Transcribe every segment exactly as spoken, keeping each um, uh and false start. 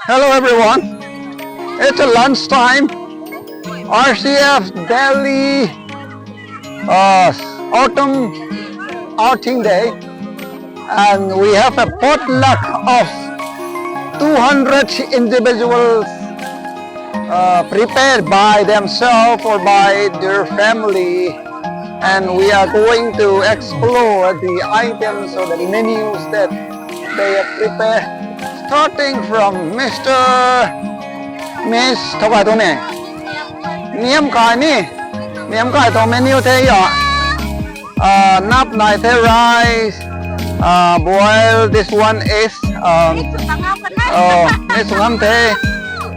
Hello everyone. It's a lunchtime. R C F Delhi uh, autumn outing day. And we have a potluck of two hundred individuals uh, prepared by themselves or by their family. And we are going to explore the items or the menus that they have prepared. Starting from Mister Miss Thokai Tone. Niam Kai ni. Niam Kai tuang menu the ya. Uh, nap nai the rice, uh, boil, this one is, um, oh, ni sungam the.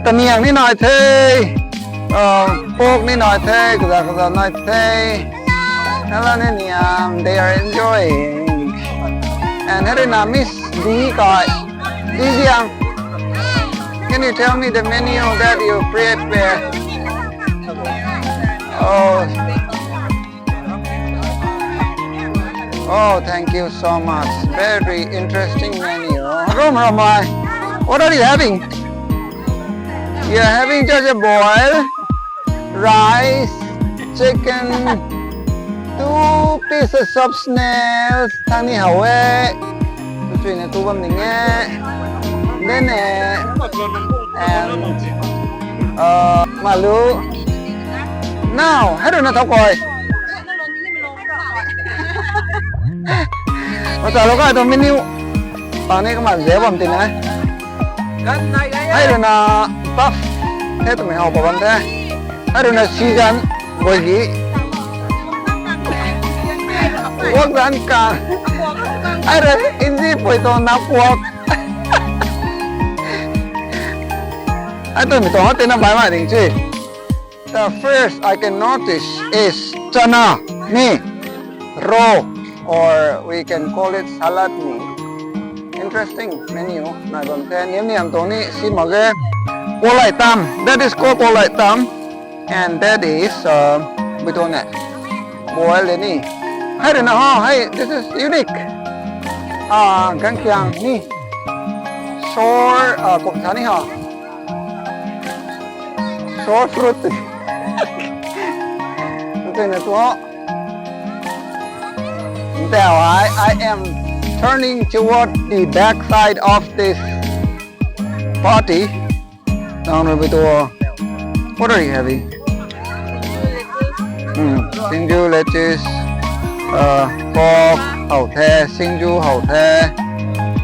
Taniang ni nai the. Uh, pork ni nai the, kaza kaza nai the. Hello, Niam. They are enjoying. And here na Miss D Kai. D Diang. Can you tell me the menu that you prepare? Oh. Oh, thank you so much. Very interesting menu. Rom Ramai, what are you having? You're having just a boil, rice, chicken, two pieces of snails, thang ni how e, tu chui na tu bam ning e, then e, and uh, malu. Now, hei rui na thau koi. Machalo ka tuang menu. Pani kaman ze bam tina. Hei rui na buff the twmei how pa bam the. Hei rui na season boi gi. Wok dan ka. Hei rui inzi pui tuang na puak. Hei twmei tuang hot tina bai mai ding chi. The first I can notice is chana ni, raw, or we can call it salad ni. Interesting menu. Nai bam the, niam niam tuang ni si mak ge. Kolai tam. That is called kolai tam. And that is uh, bui tuang e. Boil de ni. Hei rui na ha, hei, this is unique. Ah, gangkiang ni. Sore, ah, kum sa ni ha. Sore fruit. Ntu na tuo. Now I, I am turning toward the back side of this party. Now, Robito, what are you having? Hmm, singju, lettuce, uh, pork, how the, singju, how the.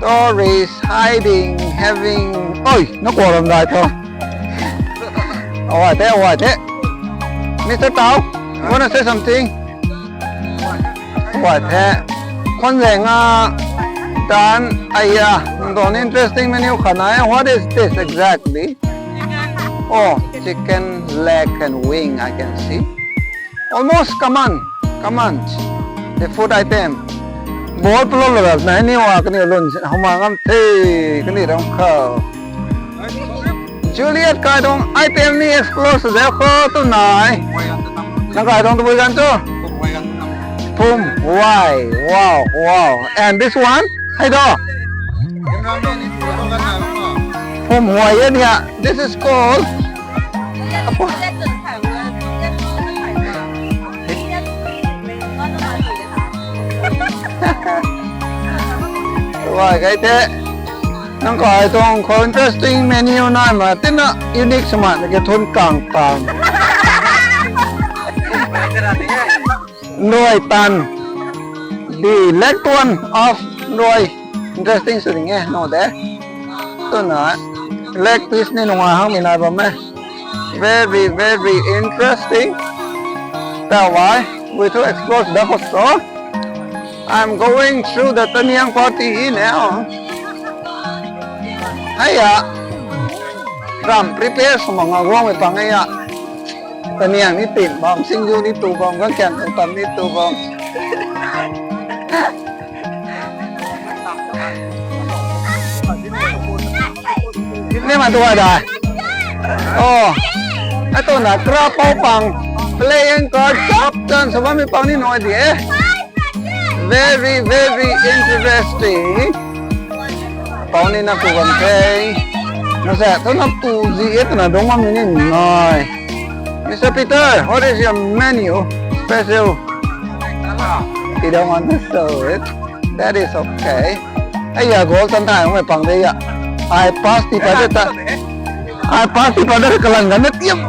Tourists hiding, having. Oi, no problem, right? Oh, what the, what the? Mister Tao, you wanna say something? What the? Khon zeng a tan aya, don't interesting menu khana e. What is this exactly? Oh, chicken leg and wing I can see. Almost common, common. The food item. Bol pulou lou rap na ni wa kani lun sin homa ngam the kani ram khou. Juliet kai tuang item ni explore sa zau khou tu nai. Na kai tuang tu bui gan tu. Pum, why? Wow, wow. And this one? Hei do. Pum, why? Yeah, this is called. Why, kai the. Nang kai tuang khou interesting menu nai ma, tina unique sw ma, na ke thun kang kang. Nrui tan. The lake one of Nrui. Interesting sw ding e, no de. Tuna, leg piece ni nunga hang mi nai bam e. Very, very interesting. That's why we to explore the hotel. I'm going through the Taniang party now. Hei ya. Ram prepare sw mak nga guang mei pang e ya. Taniang ni tim bam, singju ni tu bam, gangkiang tuang tam ni tu bam. Ni ma tu ai da. Oh. Atu na kra pau pang. Playing card chap chan sw bam mei pang ni nai di e. Very, very interesting. Pau ni na ku bam the. Nasa, tu na tu zi e tu na dong mam ni nai. Mister Peter, what is your menu? Special? You don't want to show it. That is okay. Ai ya gol tan thai mai pang de ya. Ai pass ti pa de ta. Ai pass ti pa de kalang gan na tiam.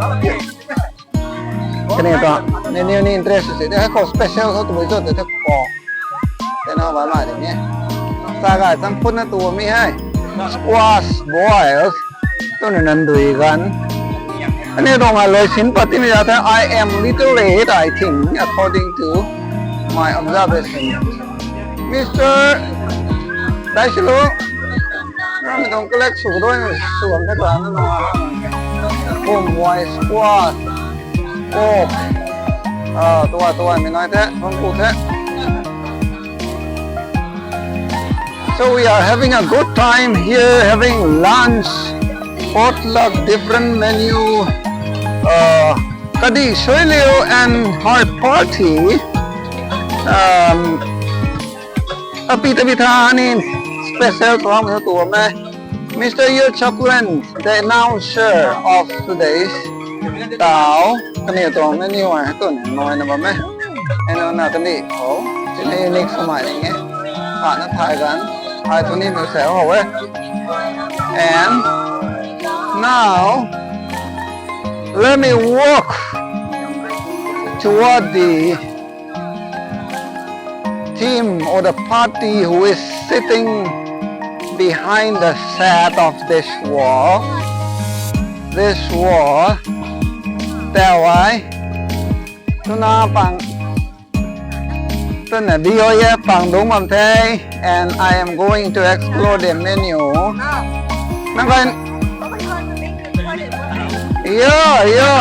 Kani ta, menu ni interest si de ko special ko tu zo de ko. Tena ba ma de ni. Sa ga chang phun na tu mi hai. Squash boil. Tu na nan dui gan. Ani dong a loi sin pati mi ja the, I am little late, I think, according to my observation. Mister Daisilo, nang dong collect su doi su am the kan na. Home wise squash. Oh. Ah, tua tua mi nai the, hong ku the. So we are having a good time here, having lunch, potluck, different menu. Uh, Kadi Soilio and her party. Um, api tabi tha ni special tuang tu me. Mister Yo Chaplin, the announcer of today's tau, kani tuang menu ai tu ni noi na bam e. Eno na kani ho, sini unique samai ni nge. Ha na thai gan, ai tu ni mu se ho e. And now, let me walk toward the team or the party who is sitting behind the shed of this wall. This wall. Tawai. Tuna pang. Tuna di oi e pang dong bam the. And I am going to explore the menu. Nang kan. Yo, yo.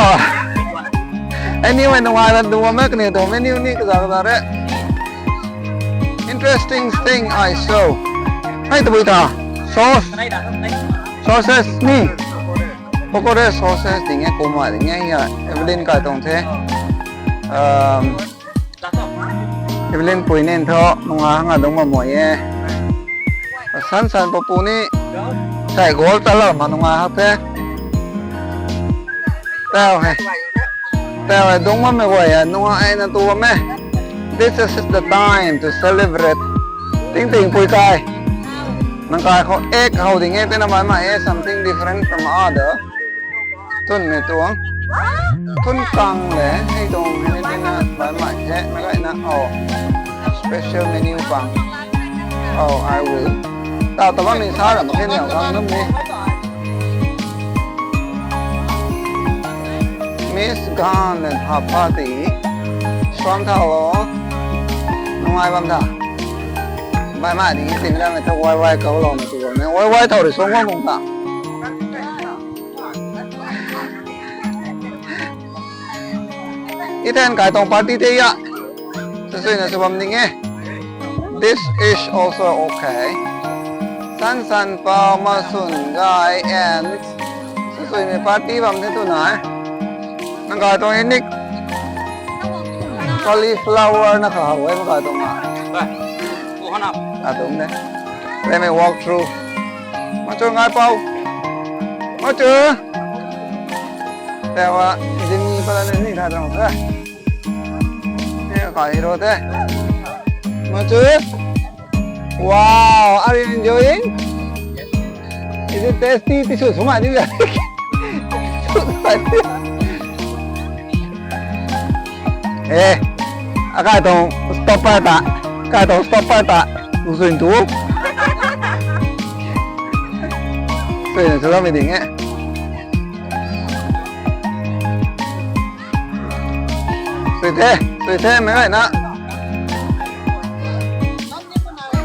Anyway, nungai lan dong bam e kani tu menu ni kaza kaza re. Interesting thing I saw. Hai tabui ta. Sauce. Sauces ni. Pakora sauces ding e, kumna ding e ya. Evelyn kai tuang the. Um, Evelyn pui nin tho, nunga hanga dong ma moi e. San san papu ni, sai gol ta la ma nunga hak the. Tau he. Tau he, dong ma me guay e, nunga ai na tu me. This is the time to celebrate. Ting ting pui kai. Nang kai khou ek hou ding e, tina mai mai e, something different from other. Tun me tuang. Tun kang le, hei tuang, hei tuang na, bai mai the, na gai na, oh. Special menu pang. Oh, I will. Tau ta bam ni sa ram khe niau kang num ni. Miss Gan and her party. Suam thau lo. Nungai bam ta. Bai mai ni, tin ram me ta wai wai kau lo na tu bam ni. Wai wai thau ri suam bam mung ta. Ithen kai tuang party te ya. Sasui na sw bam ding e. This is also okay. San san pau ma sun gai and sasui mi party bam the tu na. Nang kai tuang inik cauliflower na kha hau e ma kai tuang a. A tuang de. Let me walk through. Ma chu ngai pau. Ma chu. Tawa, Jimmy pala na ni tha dang sa. Te ka hero te. Machu? Wow, are you enjoying? Is it tasty? Ti su suma ni. Eh, akai tong stopper ta. Akai tong stopper ta. Musuin tu. Suin tu mi ding eh. Sui the, sui the, mei gay na.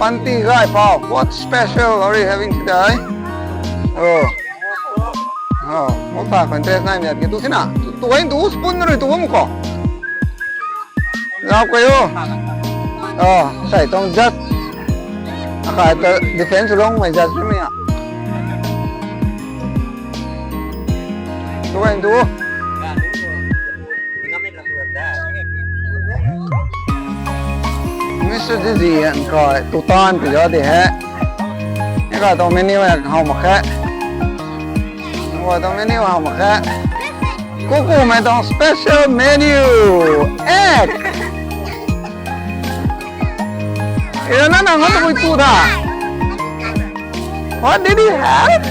Panty gay pau, what special are you having today? Oh. Oh, mo pa kan te nai ni tu sina. Tu wai tu spoon na tu mo ko. Zau kayo. Oh, sai tong judge. Akai ta defense long mei judge mei a. Tu wai tu. Mister Dizzy and kai tu tan pi ja de hai. Ni kai tong menu e hau mak khe. Tuang menu hou mak khe. Kuku mei tuang special menu. Egg. Ina na nang tu tu tha. What did he have?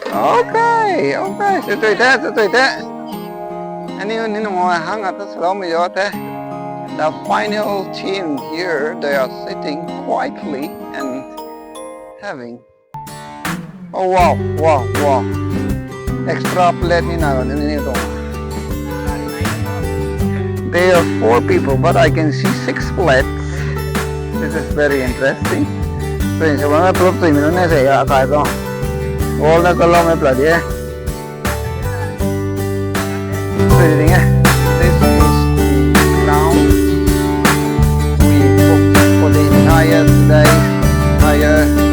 Okay, okay. Sw tui the, sw tui the. Ani ni nung hang ata salou mei yo the. The final team here, they are sitting quietly and having Oh, wow, wow, wow. Extra plate ni na ni ni to. There are four people, but I can see six plates. This is very interesting. So, in sa wana proof to mi na sa ya kai to. All na kalo me pla dia. So, this is the ground we cook for the entire today, entire